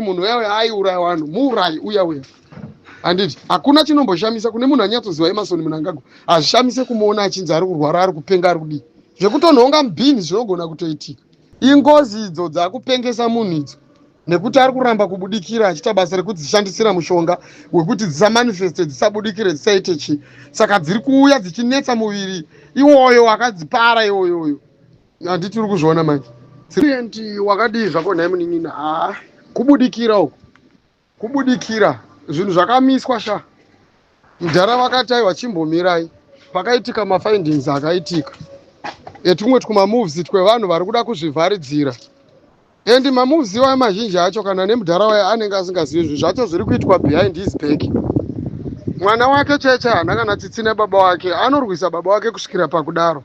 Munhu uya uya aiuraya vanhu, muurayi uya uya, handiti? Hakuna chinomboshamisa kune munhu anyatsoziva Emmerson Mnangagwa. Hazvishamise kumuona achinzi ari kurwara, ari kupenga, ari kudii, zvekutonhonga mubhini zvinogona kutoitika. Ingozi idzo dzakupengesa munhu idzo, nekuti ari kuramba kubudikira achiita basa rekudzishandisira mushonga wekuti dzisamanifeste, dzisabudikire, dzisaite chii. Saka dziri kuuya dzichinetsa muviri iwoyo wakadzipara iwoyoyo, handiti? Uri kuzviona manje. Client, wakadii zvako nhai munin'ina? Haa, kubudikira uku, kubudikira zvinhu zvakamiswa sha. Mudhara vakati, "Aiwa, chimbomirai." Pakaitika mafindings akaitika etumwe twumamoves twevanhu vari kuda kuzvivharidzira, and mamoves iwayo mazhinji acho, kana nemudhara wayo anenge asingazivi zvinhu zvacho zviri kuitwa behind his back. Mwana wake chaiche haana kana tsitsi nebaba wake, anorwisa baba wake kusvikira pakudaro.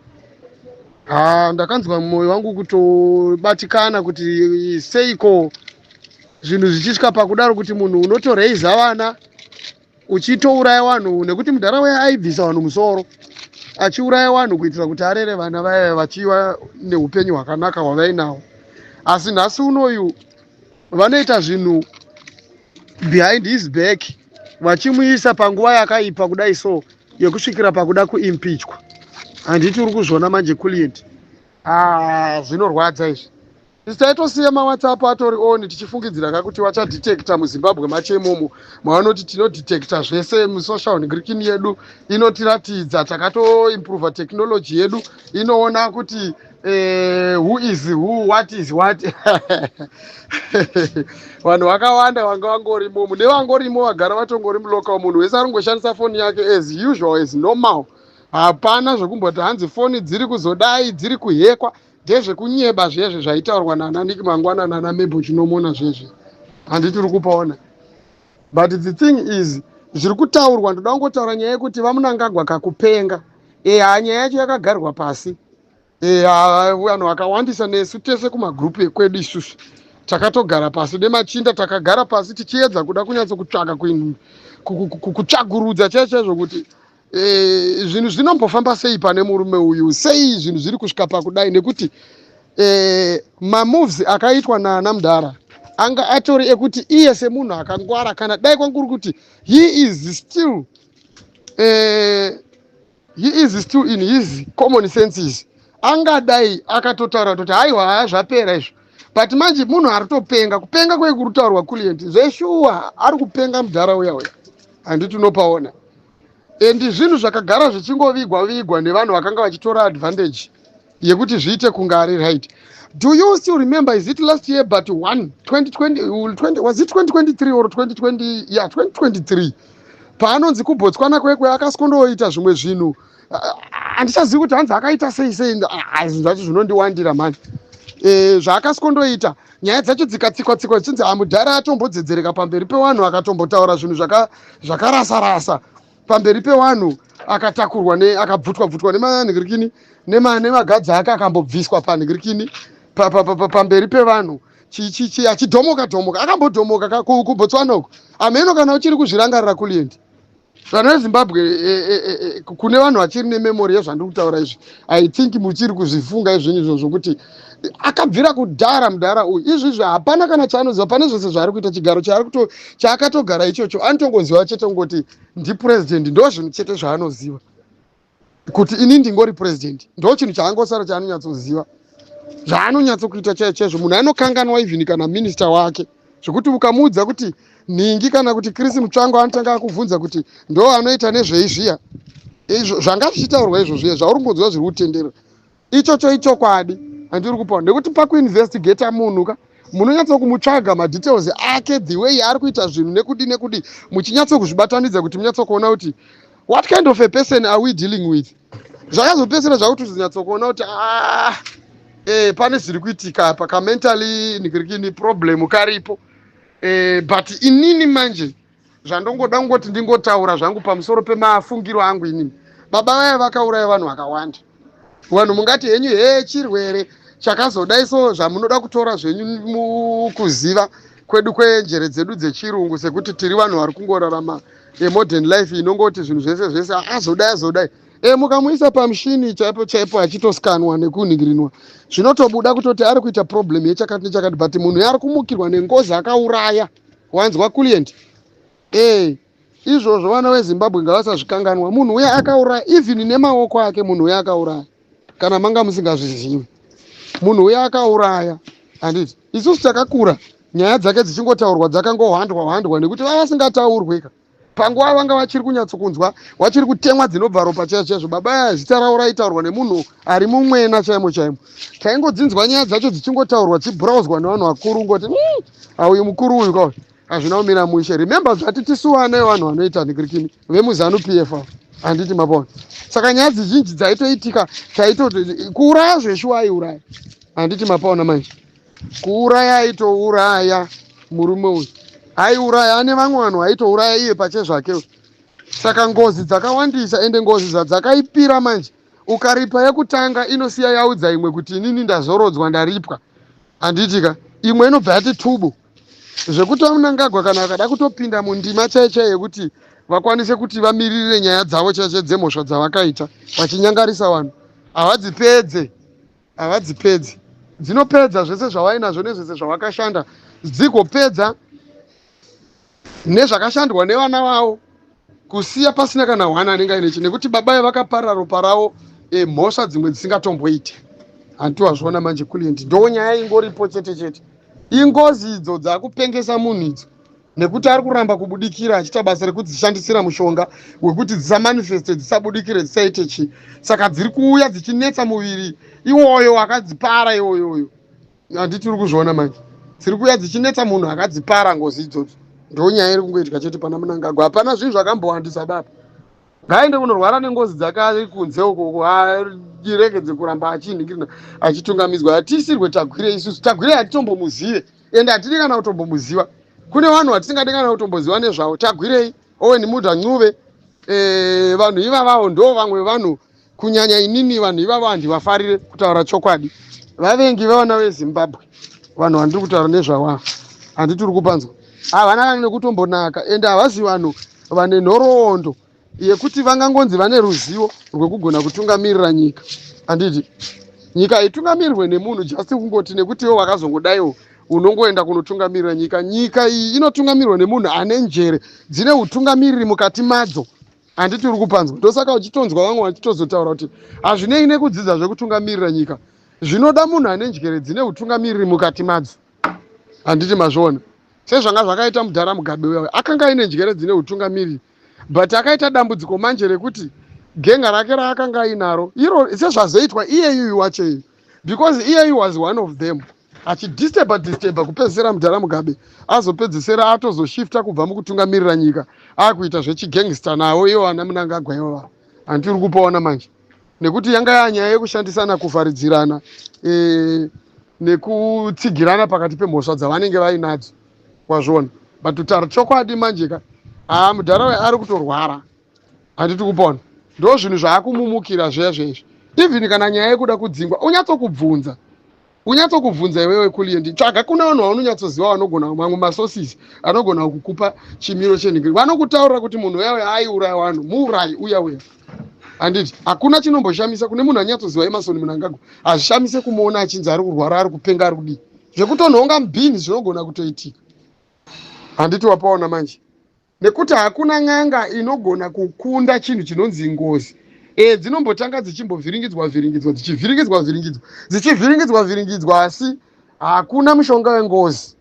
Ha, ndakanzwa mwoyo wangu kutobatikana kuti seiko zvinhu zvichisvika pakudaro, kuti munhu unotoreiza vana uchitouraya vanhu, nekuti mudhara uya aibvisa vanhu musoro achiuraya vanhu kuitira kuti arere vana vaya vachiva neupenyu hwakanaka hwavainawo. Asi nhasi unoyu vanoita zvinhu behind his back, vachimuisa panguva yakaipa kudai so, yekusvikira pakuda kuimpeachwa, handiti? Uri kuzviona manje, client. Ah, zvinorwadza izvi. Isi taitosiya maWhatsApp atori on, tichifungidzira kakuti vachadetecta muZimbabwe macho imomo mavanoti tinodetecta zvese musocial ngirikini yedu, inotiratidza takatoimprova technology yedu, inoona kuti who is who, what is what. Vanhu vakawanda vanga vangorimo, nevangorimo vagara vatongori mulocal. Munhu wese arongoshandisa foni yake as usual, as normal. Hapana zvekumboti hanzi foni dziri kuzodai, dziri kuhekwa. Ndezvekunyeba zvezve zvaitaurwa nanaNiki mangwana nana Mebo Chinomona zvezve, handiti? Uri kupaona. But the thing is, zviri kutaurwa, ndoda kungotaura nyaya yekuti vaMnangagwa kakupenga. Eha, nyaya yacho yakagarwa pasi. Vanhu vakawandisa nesu tese kumagrupu ekwedu isusu takatogara pasi nemachinda, takagara pasi tichiedza kuda kunyatsokutsvaka, kutsvagurudza chaicho chaizvo kuti zvinhu zvinombofamba sei pane murume uyu, sei zvinhu zviri kusvika pakudai, nekuti mamoves akaitwa naana mudhara anga atori ekuti iye semunhu akangwara, kana dai kwanguri kuti he is still in his common senses, angadai akatotaura kuti, "Haiwa, haya, zvapera izvo." But manje munhu ari topenga, kupenga kwekuri client, zveshuwa ari kupenga mudhara uya uya, handiti? Unopaona. And zvinhu zvakagara zvichingovigwa vigwa nevanhu vakanga vachitora advantage yekuti zviite kunge ari right. Do you still remember, is it last year but one, 2020, 20, was it 2023 or 2020? Yeah, 2023, paanonzi kuBotswana kwekwe akasikondoita zvimwe zvinhu. Handichazivi kuti hanzi akaita sei sei. Zvinhu zvacho zvinondiwandira mani. Zvaakasikondoita, nyaya dzacho dzikatsikwa tsikwa, zvichinzi amudhara atombodzedzereka pamberi pevanhu, akatombotaura zvinhu zvakarasa rasa pamberi pevanhu, akatakurwa, akabvutwa bvutwa nemanhingirikini nemagadzi ake, akambobviswa panhingirikini pamberi pevanhu, achidhomoka dhomoka, akambodhomoka kuBotswana uko. Hameno kana uchiri kuzvirangarira, client. Vanhu veZimbabwe, kune vanhu vachiri nememory yezvandiri kutaura izvi, I think muchiri kuzvifunga izvinhu izvo zvokuti akabvira kudhara mudhara uyu. Izvizvi hapana kana chaanoziva pane zvose zvaari kuita. Chigaro chaakatogara ichocho anotongoziva chete kungoti ndipurezidendi, ndo zvinhu chete zvaanoziva, kuti ini ndingori purezidendi, ndo chinhu chaangosara chaanonyatsoziva, zvaanonyatsokuita chaizvo chaizvo. Munhu anokanganwa even kana minista wake, zvekuti ukamuudza kuti nhingi kana kuti Chris Mutsvango, anotanga akubvunza kuti ndo anoita nezvei zviya. Izvo zvanga zvichitaurwa izvo zviya zvauri kungonzwa zviri kutenderera, ichocho ichokwadi, handiri kupaona, nekuti pakuinvestigata munhu ka, munonyatsokumutsvaga madetails ake, the way ari kuita zvinhu, nekudi nekudi, muchinyatsokuzvibatanidza kuti munyatsokuona kuti what kind of a person are we dealing with. Zvakazopedzisira zvakuti uzinyatsokuona kuti, ah, pane zviri kuitika apa, kamentally nikirikini problem karipo. But inini manje zvandongoda kungoti ndingotaura zvangu pamusoro pemafungiro angu inini, baba vaya vakauraya vanhu vakawanda. Vanhu mungati henyu, he, chirwere chakazodai so, zvamunoda kutora zvenyu mukuziva kwedu kwenjere dzedu dzechirungu, sekuti tiri vanhu vari kungorarama emodern life inongoti zvinhu zvese zvese azodai azodai. E, mukamuisa pamushini chaipo chaipo achitoskanwa nekunhingirinwa, zvinotobuda kutoti ari kuita problem yechakati nechakati, but munhu ari kumukirwa nengozi akauraya. Wanzwa, Kulient? E, izvozvo vana veZimbabwe ngavasazvikanganwa. Munhu uya akauraya even nemaoko ake. Munhu uya akauraya, kana manga musingazvizivi, munhu uya akauraya, handiti? Isusu takakura nyaya dzake dzichingotaurwa, dzakangohwandwa hwandwa nekuti vava vasingataurwe ka. Panguva vanga vachiri kunyatsokunzwa, vachiri kutemwa dzinobva ropa chaizvo chaizvo. Baba aya, zita ravo raitaurwa nemunhu ari mumwena chaimo chaimo. Taingodzinzwa nyaya dzacho dzichingotaurwa, dzichibhurauzwa nevanhu vakuru, ngoti auyu mukuru uyu kauyu hazvina kumira mushe. Remember, zvati tisuwane vanhu vanoita nikirikini vemuZANU PF, handiti mapona? Saka nyaya dzizhinji dzaitoitika, taito kuuraya zveshuwa aiuraya, handiti mapaona manje? Kuuraya aitouraya murume uyu, aiuraya ane vamwe vanhu, aitouraya iye pachezvake. Saka ngozi dzakawandisa, ende ngozi zvadzakaipira manje, ukaripa yekutanga inosiya yaudza imwe kuti inini ndazorodzwa, ndaripwa, handiti ka? Imwe inobva yati tubu, zvekuti vaMunangagwa kana vakada kutopinda mundima chai chai yekuti vakwanise kuti vamiririre nyaya dzavo chaichai dzemhosva dzavakaita vachinyangarisa vanhu, havadzipedze, havadzipedzi. Dzinopedza zvese zvavainazvo nezvese zvavakashanda, dzigopedza nezvakashandwa nevana vavo, kusiya pasina kana hwana anenge aine chi, nekuti baba vakaparira ropa ravo mhosva dzimwe dzisingatomboite, handiti wazviona manje, Kulient? Ndo nyaya ingoripo chete chete. Ingozi idzo dzakupengesa munhu idzo, nekuti ari kuramba kubudikira achiita basa rekudzishandisira mushonga wekuti dzisamanifeste, dzisabudikire, dzisaite chi. Saka dziri kuuya dzichinetsa muviri iwoyo akadzipara iwoyoyo, handiti uri kuzviona manje? Dziri kuuya dzichinetsa munhu akadzipara ngozi idzodzo. Ndo nyaya iri kungoitika chete pana Munangagwa. Hapana zvinhu zvakambowandisa baba. Ngaende kunorwara nengozi dzake ari kunze ukoko, aregedze kuramba achinhingirina achitungamidzwa. Hatisirwe Tagwire isusu. Tagwire hatitombomuzive, ende hatidi kana kutombomuziva. Kune vanhu vatisingadi kana kutomboziva nezvavo: Tagwirei, Owen Mudha Ncube. Vanhu ivavavo ndo vamwe vanhu, kunyanya inini vanhu ivavo handivafarire, kutaura chokwadi. Vavengi vevana veZimbabwe vanhu vandiri kutaura nezvavo, handiti uri kupanzwa? Havana kana nekutombonaka, ende havazi vanhu vane nhoroondo yekuti vangangonzi vane ruzivo rwekugona kutungamirira nyika, handiti? Nyika haitungamirirwe nemunhu just kungoti nekuti iwo vakazongodaiwo unongoenda kunotungamirira nyika. Nyika iyi inotungamirirwa nemunhu ane njere dzine utungamiriri mukati madzo, handiti uri kupanzwa? Ndosaka uchitonzwa vamwe vachitozotaura kuti hazvinei nekudzidza zvekutungamirira nyika, zvinoda munhu ane njere dzine utungamiriri mukati madzo, handiti mazviona? Sezvanga zvakaita mudhara Mugabe uya, akanga aine njere dzine utungamiriri, but akaita dambudziko manje rekuti genga rake raakanga ainaro iro, sezvazoitwa iyeyuyu wacho iyu, because iyeyu was one of them achidisturba disturba, kupedzisira mudhara Mugabe azopedzisira atozoshifta kubva mukutungamirira nyika akuita zvechigangster navo ivo vana Munangagwa ivava, handiti uri kupaona manje? Nekuti yanga yanyaya yekushandisana, kuvharidzirana nekutsigirana pakati pemhosva dzavanenge vainadzo, wazviona? But kutaura chokwadi manje ka, haa, mudhara ari kutorwara, handiti kupona? Ndo zvinhu zvaakumumukira zviya zvezvi. Even kana nyaya yekuda kudzingwa, unyatsokubvunza, unyatsokubvunza iwewe, Kulient. Tsvaga kuna vanhu vaunonyatsoziva, vanogona mamwe masources anogona kukupa chimiro chenhingiri, vanokutaurira kuti munhu uya uya aiuraya vanhu, muurayi uya uya, handiti? Hakuna chinomboshamisa kune munhu anyatsoziva Emmerson Munangagwa. Hazvishamise kumuona achinzi ari kurwara, ari kupenga, ari kudii, zvekutonhonga mubhini zvinogona kutoitika, handiti wapaona manje? Nekuti hakuna n'anga inogona kukunda chinhu chinonzi ngozi. Dzinombotanga dzichimbovhiringidzwa vhiringidzwa, dzichivhiringidzwa vhiringidzwa, dzichivhiringidzwa vhiringidzwa, asi hakuna mushonga wengozi,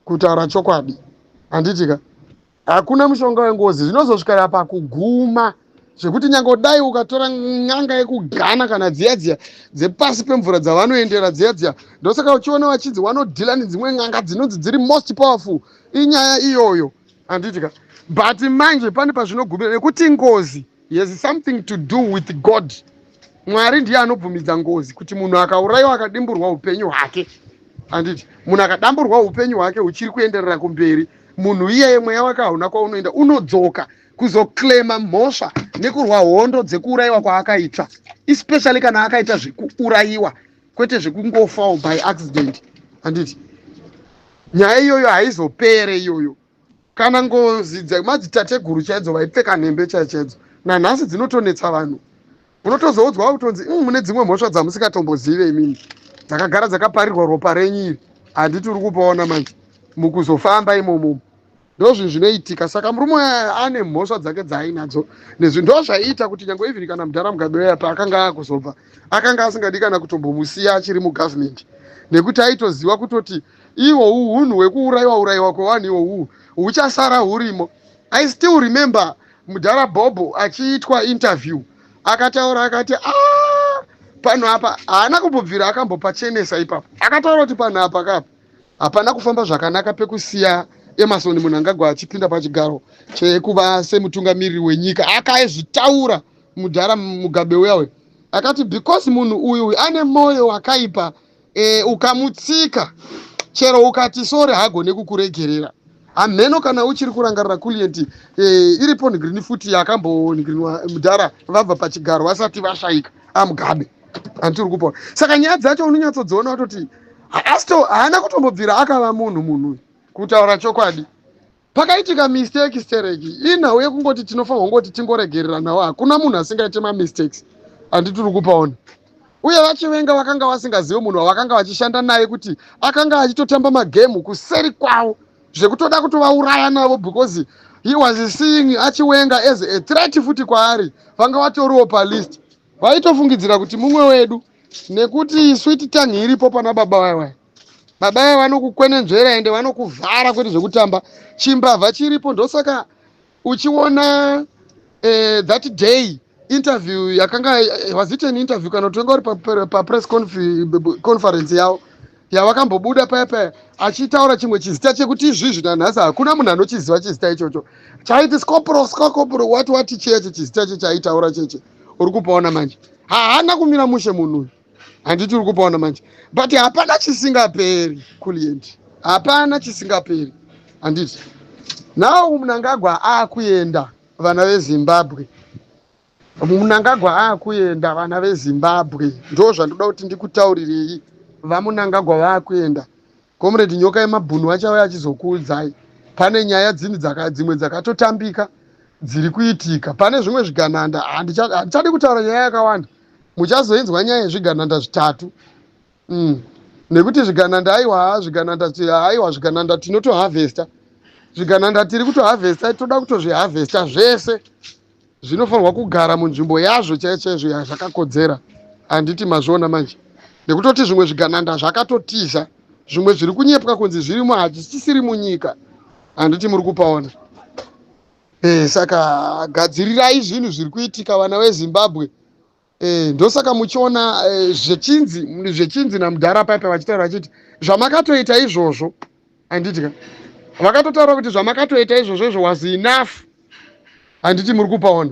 kutaura chokwadi, handiti ka? Hakuna mushonga wengozi. Zvinozosvikira pakuguma zvekuti nyange dai ukatora n'anga yekuGhana kana dziya dziya dzepasi pemvura dzavanoendera dziya dziya, ndosaka uchiona vachinzi vanodhila nedzimwe n'anga dzinonzi dziri most powerful. Inyaya iyoyo, handiti ka? But manje pane pazvinogumira, nekuti ngozi has something to do with God. Mwari ndiye anobvumidza ngozi, kuti munhu akaurayiwa, akadimburwa upenyu hwake, handiti? Munhu akadamburwa upenyu hwake huchiri kuenderera kumberi, munhu iyeye mweya wake hauna kwaunoenda, unodzoka kuzoclaima mhosva nekurwa hondo dzekuurayiwa kwaakaitwa, especially kana akaita zvekuurayiwa, kwete zvekungofawo by accident, handiti? Nyaya iyoyo haizopere iyoyo. Kana ngozi dzemadzitateguru chaidzo vaipfeka nhembe chaichaidzo nanhasi dzinotonetsa vanhu. Unotozoudzwa kutonzi mune dzimwe mhosva dzamusingatombozive imimi, dzakagara dzakaparirwa ropa renyu iri. Handiti uri kupaona manje mukuzofamba imomo? Ndo zvinhu zvinoitika. Saka murume uya ane mhosva dzake dzaainadzo nezvi, ndo zvaiita kuti nyange even kana mudhara Mugabe uya paakanga akuzobva, akanga asingadi kana kutombomusiya achiri mugovernment, nekuti aitoziva kutoti ihwohu hunhu hwekuurayiwa urayiwa kwevanhu ihwohu huchasara hurimo. I still remember mudhara Bobo achiitwa interview, akataura akati, "Ah, panhu apa haana kumbobvira akambopachenesa ipapo." Akataura kuti panhu apa kapa hapana kufamba zvakanaka pekusiya Emmerson Mnangagwa achipinda pachigaro chekuva semutungamiriri wenyika. Akaizvitaura mudhara Mugabe uyawe, akati because munhu uyu ane mwoyo wakaipa, ukamutsika chero ukati sorry haagone kukuregerera. Hamheno kana uchiri kurangarira, Kulient, iripo ngirini futi yakambongirinwa mudhara vabva pachigaro vasati vashayika aMugabe. Handiti uri kupona? Saka nyaya dzacho unonyatsodziona kutoti haasito, haana kutombobvira akava munhu. Munhu uyu, kutaura chokwadi, pakaitika mistake stereki, inhau yekungoti tinofanirwa kungoti tingoregerera nawo. Hakuna munhu asingaite mamistakes. Handiti uri kupaona? Uye vaChiwenga vakanga vasingazivi munhu wavakanga vachishanda naye, kuti akanga achitotamba magemu kuseri kwavo zvekutoda kutovauraya navo, because he was seeing aChiwenga as a threat futi kwaari. Vanga vatoriwo palist, vaitofungidzira kuti mumwe wedu, nekuti sweet tongue iripo pana baba vaiwai. Baba vai vanokukwenenzvera ende vanokuvhara, kwete zvekutamba. Chimbavha chiripo. Ndosaka uchiona that day interview yakanga, was it an interview kana kuti wanga uri papress conference yavo yavakambobuda paya paya, achitaura chimwe chizita chekuti izvizvi nanhasi hakuna munhu anochiziva chizita ichocho, chaiti scopro scopro wati wati cheche chizita che chaitaura cheche. Uri kupaona manje? Haana kumira mushe munhu uyu. Handiti uri kupaona manje? But hapana chisingaperi, Kulient, hapana chisingaperi. Handiti now Mnangagwa aakuenda, vana veZimbabwe? Mnangagwa aakuenda, vana veZimbabwe. Ndo zvandoda kuti ndikutaurirei. VaMnangagwa vaakuenda. Comrade Nyoka yemabhunu achauya achizokuudzai. Pane nyaya dzini dzimwe dzakatotambika dziri kuitika. Pane zvimwe zvigananda. Handichadi kutaura nyaya yakawanda, muchazoinzwa nyaya yezvigananda zvitatu. Nekuti zvigananda, aiwa, zvigananda, aiwa, zvigananda tinotoharvesta. Zvigananda tiri kutoharvesta, toda kutozviharvesta zvese. Zvinofanirwa kugara munzvimbo yazvo chaiyo chaizvo yazvakakodzera. Handiti mazviona manje? Nekutoti zvimwe zvigananda zvakatotiza, zvimwe zviri kunyepwa kunzi zvirimo, hachisisiri munyika. Handiti muri kupaona? Saka gadzirirai zvinhu zviri kuitika, vana veZimbabwe. Ndosaka muchiona zvechinzi namudhara paipa vachitaura vachiti zvamakatoita izvozvo. Handiti ka vakatotaura kuti zvamakatoita izvozvo izvo was enough? Handiti muri kupaona?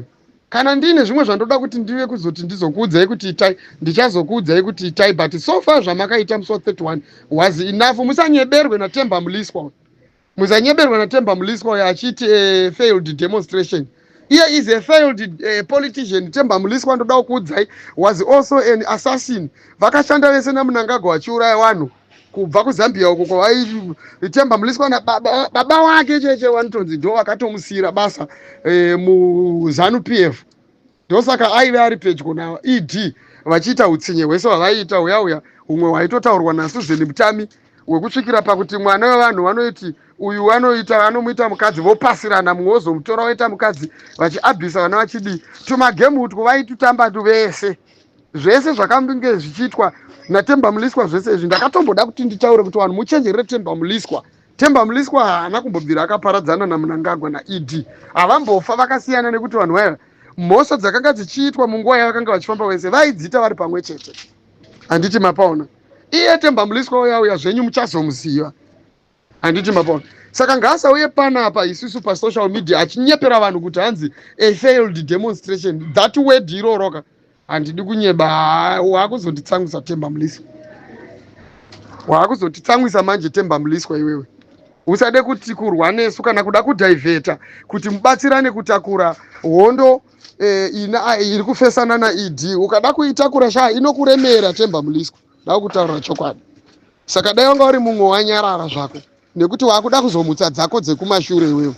Kana ndiine zvimwe zvandoda kuti ndive kuzoti ndizokuudzai kuti itai, ndichazokuudzai kuti itai. But so far zvamakaita musi wa31 was enough. Musanyeberwe naTemba Mliswa, musanyeberwe naTemba Mliswa uyo achiti failed demonstration. Iye is a failed politician. Temba Mliswa, ndoda kukuudzai, was also an assassin. Vakashanda vese naMnangagwa vachiuraya vanhu kubva kuZambia uko kwavai. Temba Mliswa nababa baba wake cheche vanotonzi ndo vakatomusiyira basa muZANU PF. Ndosaka aive ari pedyo naED vachiita utsinye hwese hwavaiita uya uya, humwe hwaitotaurwa naSusan Mutami, hwekusvikira pakuti mwana wevanhu vanoiti uyu vanoita vanomuita mukadzi, vopasirana, mumwe wozomutora woita mukadzi, vachiabhisa vana vachidii. Tumagemu utwo vaitutamba vese. Zvese zvakambinge zvichiitwa naTemba Mliswa, zvese izvi ndakatomboda kuti nditaure kuti vanhu muchenjerere Temba Mliswa. Temba Mliswa haana kumbobvira akaparadzana naMnangagwa naED, havambofa vakasiyana, nekuti vanhu vaya mhosva dzakanga dzichiitwa munguva yavakanga vachifamba vese vaidziita vari pamwe chete. Handiti mapaona? Iye Temba Mliswa uya uya zvenyu muchazomuziva. Handiti mapaona? Saka ngaasauye panapa isusu pasocial media achinyepera vanhu kuti hanzi a failed demonstration. That word iroroka, handidi kunyeba, waakuzonditsamwisa Temba Mliswa, waakuzotitsamwisa manje Temba Mliswa. Iwewe usade kuti kurwa nesu kana kuda kudhaivheta kuti mubatsirane kutakura hondo iri kufesana naED. Ukada kuitakura shaa, inokuremera, Temba Mliswa, da kutaura chokwadi. Saka dai wanga uri mumwe wanyarara zvako, nekuti wakuda kuzomutsa dzako dzekumashure iwewe.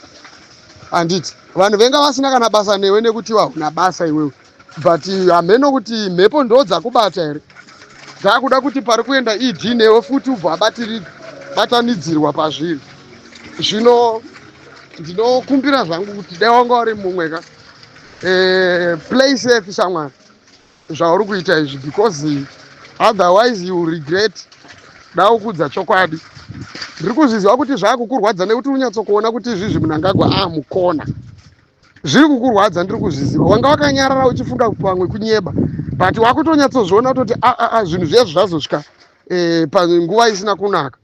Handiti vanhu venga vasina kana basa newe, nekuti hauna basa iwewe. But hameno kuti mhepo ndo dzakubata here, dzakuda kuti pari kuenda ED newe futi ubva abatanidzirwa pazviri. Zvino ndinokumbira zvangu kuti dai wanga uri mumwe ka, play safe shamwari, zvauri kuita izvi, because otherwise you regret. Daukudza chokwadi, ndiri kuzviziva kuti zvaakukurwadza nekuti unyatsokuona kuti izvizvi Mnangagwa amukona. Zviri kukurwadza, ndiri kuzviziva. Wanga wakanyarara uchifunga pamwe kunyeba, but wakutonyatsozviona kutoti aa, zvinhu zviya zvazosvika panguva isina kunaka.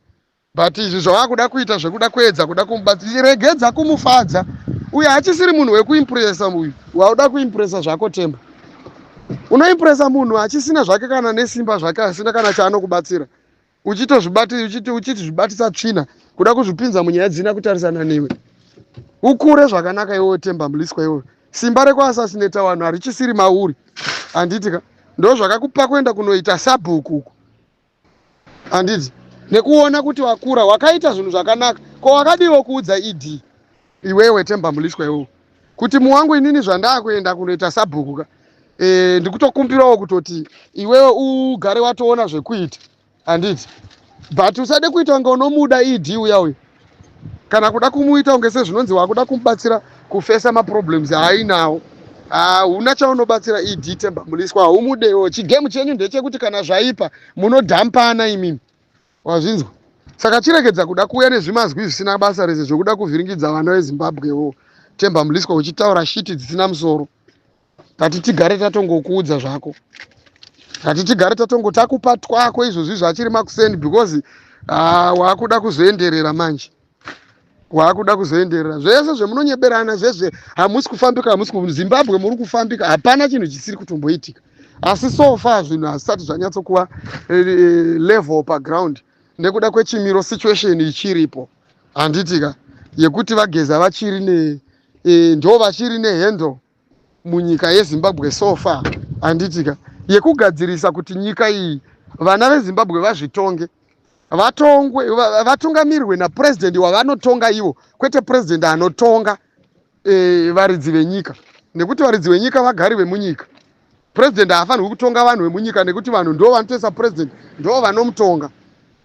But izvi zvavakuda kuita zvekuda kuedza kuda kumubatsira, regedza kumufadza. Uyu hachisiri munhu wekuimpresa uyu. Wauda kuimpresa zvako, Temba, unoimpresa munhu achisina zvake kana nesimba zvake, asina kana chaanokubatsira, uchiti zvibatisa tsvina, kuda kuzvipinza munyaya dzina kutarisana newe. Ukure zvakanaka iwewe, Temba Mliswa. Iwewe simba rekuassassinata vanhu harichisiri mauri, handiti ka? Ndo zvakakupa kuenda kunoita sabhuku uku, handiti? Nekuona kuti wakura, wakaita zvinhu zvakanaka. Ko wakadiwo kuudza ED iwewe, Temba Mliswa, iwewe, kuti muwangu, inini zvandaakuenda kunoita sabhuku ka, ndikutokumbirawo kutoti iwewe ugare watoona zvekuita, handiti? But usade kuita kunge unomuda ED uya uyu, kana kuda kumuita kunge sezvinonzi wakuda kumubatsira kufesa maproblems aainawo. Hauna chaunobatsira ED, Temba Mliswa, haumudewo. Chigame chenyu ndechekuti kana zvaipa munodhampana imimi, wazvinzwa? Saka chiregedza kuda kuuya nezvimazwi zvisina basa rese zvekuda kuvhiringidza vana veZimbabwewo, Temba Mliswa, uchitaura shit dzisina musoro. Tati tigare tatongokuudza zvako, tati tigare tatongo takupa twako izvozvi zvachiri makuseni, because waakuda kuzoenderera manje, waakuda kuzoenderera zvese zvemunonyeberana zvezve. Hamusi kufambika, hamusi Zimbabwe muri kufambika, hapana chinhu chisiri kutomboitika. Asi so far zvinhu hazvisati zvanyatsokuva level paground nekuda kwechimiro, situation ichiripo, handitika, yekuti vaGeza vachiri ne ndo vachiri nehandle munyika yeZimbabwe so far, handitika, yekugadzirisa kuti nyika iyi vana veZimbabwe vazvitonge, vatongwe, vatungamirwe napurezidendi wavanotonga ivo, kwete purezidendi anotonga varidzi venyika, nekuti varidzi venyika vagari vemunyika. Purezidendi haafanirwi kutonga vanhu vemunyika, nekuti vanhu ndo vanotoisa purezidendi, ndo vanomutonga.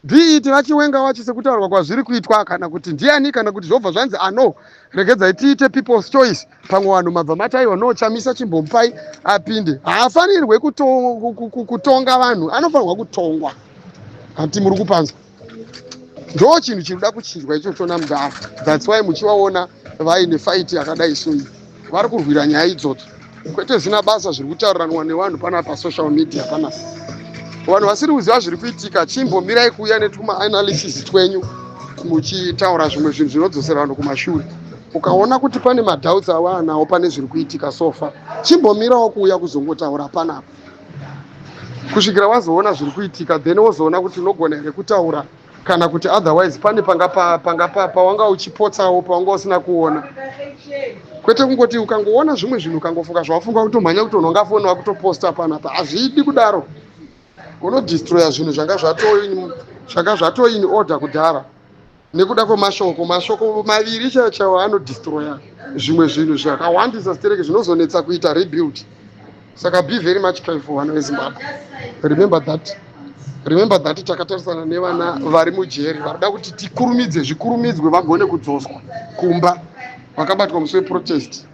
Be it vaChiwenga wacho sekutaurwa kwazviri kuitwa, kana kuti ndiani, kana kuti zvobva zvanzi ano regedzai tiite people's choice, pamwe vanhu mabva mati aiwa, no, Chamisa chimbomupai apinde. Haafanirwe kutonga vanhu, anofanirwa kutongwa. Hati muri kupanzwa? Ndo chinhu chiri kuda kuchinjwa ichocho namudhara. That's why muchivaona vaine fight yakadai. So iyi vari kurwira nyaya idzodzo, kwete zina basa zviri kutauriranwa nevanhu pana pasocial media panapa, vanhu vasiri kuziva zviri kuitika. Chimbomirai kuuya netuma analysis twenyu muchitaura zvimwe zvinhu zvinodzosera vanhu kumashure. Ukaona kuti pane madoubts awaanawo pane zviri kuitika so far, chimbomirawo kuuya kuzongotaura panapa kusvikira wazoona zviri kuitika, then wozoona kuti unogona here kutaura kana kuti otherwise pane panga panga pawanga uchipotsawo, pawanga usina kuona. Kwete kungoti ukangoona zvimwe zvinhu, ukangofunga zvawafunga, kutomhanya kutonhonga foni wakutoposta panapa. Hazvidi kudaro, unodestroya zvinhu zvanga zvato in order kudhara nekuda kwemashoko. Mashoko maviri chaiwo chaiwo anodestroya zvimwe zvinhu zvakawandisa zitereke, zvinozonetsa kuita rebuild. Saka be very much careful, vana veZimbabwe. Remember that, remember that takatarisana nevana vari mujeri varida kuti tikurumidze, zvikurumidzwe, vagone kudzoswa kumba, vakabatwa musi weprotest.